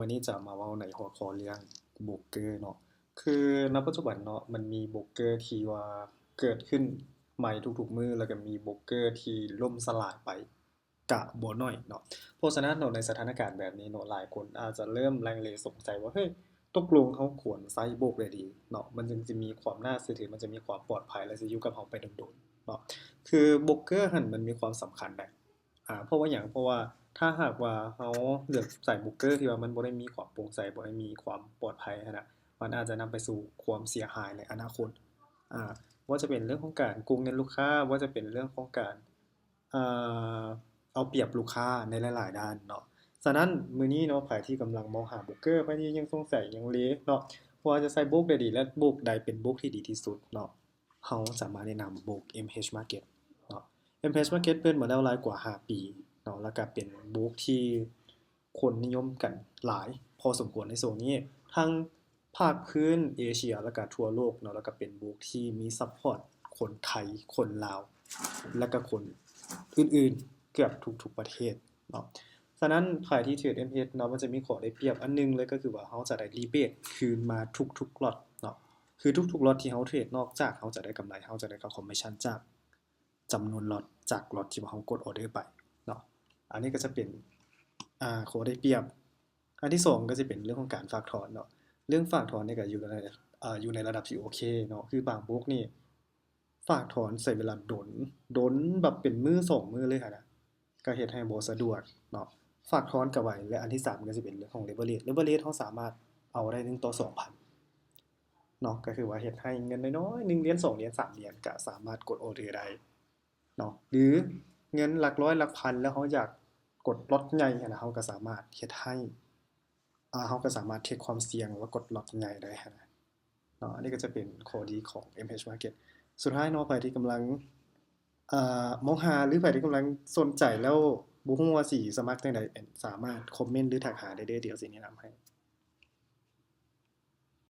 ນີ້ຈະມາເວົ້າໃນຫົວຂໍ້ເລື່ອງໂບຣກເກີເນາະ. ຄືໃນປັດຈຸບັນເນາະ ມັນມີໂບຣກເກີທີ່ວ່າເກີດຂຶ້ນໃໝ່ທຸກໆມື້ ແລ້ວກໍມີໂບຣກເກີທີ່ລົ້ມສະຫຼາຍໄປກະບໍ່ໜ້ອຍເນາະ. ເພາະສະນັ້ນເນາະ ໃນສະຖານະການແບບນີ້ເນາະ ຫຼາຍຄົນອາດຈະເລີ່ມລັງເລສົງໄສວ່າ ເຮີ້ຍ ຕົກລົງເຮົາຄວນໃຊ້ໂບຣກໃດດີເນາະ ມັນຈຶ່ງຈະມີຄວາມໜ້າເຊື່ອຖື ມັນຈະມີຄວາມປອດໄພ ແລະ ຈະຢູ່ກັບເຮົາໄປດົນໆເນາະ. ຄືໂບຣກເກີຫັ້ນມັນມີຄວາມສຳຄັນໃດ ອາ ເພາະວ່າຫຍັງ? ເພາະວ່າຖ້າຫາກວ່າເຮົາເລືອກໃຊ້ໂບຣກເກີທີ່ວ່າມັນບໍ່ໄດ້ມີຄວາມໂປ່ງໃສ ບໍ່ໄດ້ມີຄວາມປອດໄພຫັ້ນນະ ມັນອາດຈະນຳໄປສູ່ຄວາມເສຍຫາຍໃນອະນາຄົດ ອາ ບໍ່ວ່າຈະເປັນເລື່ອງຂອງການໂກງເງິນລູກຄ້າ ບໍ່ວ່າຈະເປັນເລື່ອງຂອງການ ເອົາປຽບລູກຄ້າໃນຫຼາຍໆດ້ານເນາະ. ສະນັ້ນ ມື້ນີ້ເນາະ ໃຜທີ່ກຳລັງມອງຫາໂບຣກເກີ ໃຜທີ່ຍັງສົງໄສຍັງເລເນາະ ວ່າຈະໃຊ້ໂບຣກໃດດີ ແລະ ໂບຣກໃດເປັນໂບຣກທີ່ດີທີ່ສຸດເນາະ ເຮົາສາມາດແນະນຳໂບຣກ MH Market ເນາະ. MH Market ເປີດມາແລ້ວຫຼາຍກວ່າຫ້າປີເນາະ ແລ້ວກໍເປັນໂບຣກທີ່ຄົນນິຍົມກັນຫຼາຍພໍສົມຄວນໃນຊ່ວງນີ້ ທັງພາກພື້ນເອເຊຍ ແລ້ວກໍທົ່ວໂລກເນາະ ແລ້ວກໍເປັນໂບຣກທີ່ມີ support ຄົນໄທ ຄົນລາວ ແລ້ວກໍຄົນອື່ນໆເກືອບທຸກໆປະເທດເນາະ. ສະນັ້ນ ໃຜທີ່ເທຣດ MH ເນາະ ມັນຈະມີຂໍ້ໄດ້ປຽບອັນໜຶ່ງເລີຍ ກໍຄືວ່າເຮົາຈະໄດ້ rebate ຄືນມາທຸກໆລັອດເນາະ. ຄືທຸກໆລັອດທີ່ເຮົາເທຣດ ນອກຈາກເຮົາຈະໄດ້ກຳໄລ ເຮົາຈະໄດ້ຄ່າຄອມມິດຊັນຈາກຈຳນວນລັອດ ຈາກລັອດທີ່ວ່າເຮົາກົດອໍເດີໄປເນາະ. ອັນນີ້ກໍຈະເປັນ ອາ ຂໍ້ໄດ້ປຽບ. ອັນທີສອງກໍຈະເປັນເລື່ອງຂອງການຝາກຖອນເນາະ. ເລື່ອງຝາກຖອນນີ້ກໍຢູ່ໃນ ອາ ຢູ່ໃນລະດັບທີ່ໂອເຄເນາະ. ຄືບາງໂບຣກນີ້ ຝາກຖອນໃຊ້ເວລາດົນ ດົນແບບເປັນມື້ສອງມື້ເລີຍຫັ້ນນະ ກໍເຮັດໃຫ້ບໍ່ສະດວກເນາະ. ຝາກຖອນກໍໄວ ແລະ ອັນທີສາມກໍຈະເປັນເລື່ອງຂອງ leverage leverage ເຮົາສາມາດເອົາໄດ້ໜຶ່ງຕໍ່ສອງພັນເນາະ ກໍຄືວ່າເຮັດໃຫ້ເງິນນ້ອຍໆ ໜຶ່ງຫຼຽນ ສອງຫຼຽນ ສາມຫຼຽນ ກໍສາມາດກົດອໍເດີໄດ້ເນາະ ຫຼືເງິນຫຼັກຮ້ອຍຫຼັກພັນ ແລ້ວເຮົາຢາກກົດລັອດໃຫຍ່ຫັ້ນນະ ເຮົາກໍສາມາດເຮັດໃຫ້ ອາ ເຮົາກໍສາມາດເທກຄວາມສ່ຽງ ແລ້ວກໍກົດລັອດໃຫຍ່ໄດ້ຫັ້ນນະ. ເນາະ ອັນນີ້ກໍຈະເປັນຂໍ້ດີຂອງ MH Market. ສຸດທ້າຍເນາະ ໃຜທີ່ກຳລັງ ເອີ ມອງຫາ ຫຼື ໃຜທີ່ກຳລັງສົນໃຈແລ້ວບໍ່ຮູ້ວ່າຊິສະໝັກຈັ່ງໃດ ສາມາດຄອມເມັນ ຫຼື ທັກຫາໄດ້ເດີ ດຽວຊິແນະນຳໃຫ້.